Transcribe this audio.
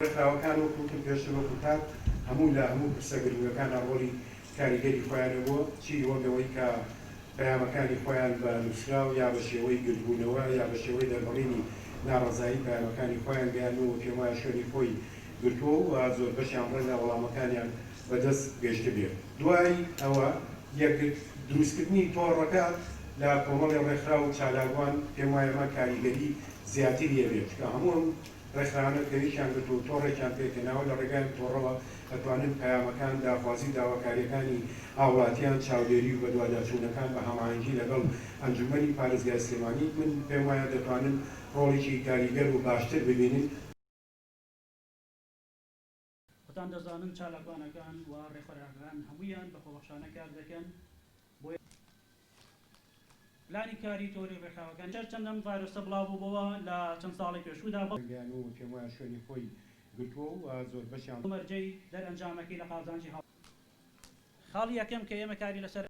ڕێکخراوەکان وەکو وتم پێشتر وەکو تاک هەموو لە هەموو پرسە گرنگەکانا ڕۆڵی کاریگەری خۆیان هەبووە چی وەک ئەوەی کە پەیامەکانی خۆیان بە نووسراو یا بە شێوەی گردبوونەوە یا بە شێوەی دەربڕینی ناڕەزایی پەیامەکانی خۆیان گەیاندووە و پێموایە شوێنی خۆی گرتووە و زۆربەشیان ڕەنگە وەڵامەکانیان بە دەست گەیشتبێ. دوای ئەوە یەکگرت دروستکردنی تۆڕەکە لە کۆمەڵی ڕێکخراو و چالاکوان پێموایە ئەمە کاریگەری زیاتری هەبێ چونکە هەموو ئەم ڕێکخراوانە کە یەکیان گرتووە و تۆڕێکیان پێکهێناوە لە ڕێگای ئەم تۆڕەوە ئەتوانن پەیامەکان، داخوازی و داواکارییەکانی هاوڵاتیان، چاودێری و بەدواداچوونەکان بە هەماهەنگی لەگەڵ ئەنجومەنی پارێزگای سلێمانی، من پێموایە دەتوانن ڕۆڵێکی کاریگەر و باشتر ببینن. خۆتان دەزانن چالاکوانەکان و ڕێکخراوەکان هەموویان بە خۆبەخشانە کار دەکەن، بۆیە. پلانی کاری تۆری ڕێکخراوەکان. هەرچەند ئەم ڤایرۆسە بڵاوبووبۆوە لە چەند ساڵی پێشوودا، بەڵام. گەیان و پێم وایە شوێنی خۆی گرتووە و زۆربەشیان. مەرجەی دەرئەنجامەکەی لە قازانجی هاوڵاتیانە. خاڵی یەکەم کە ئێمە کاری لەسەر.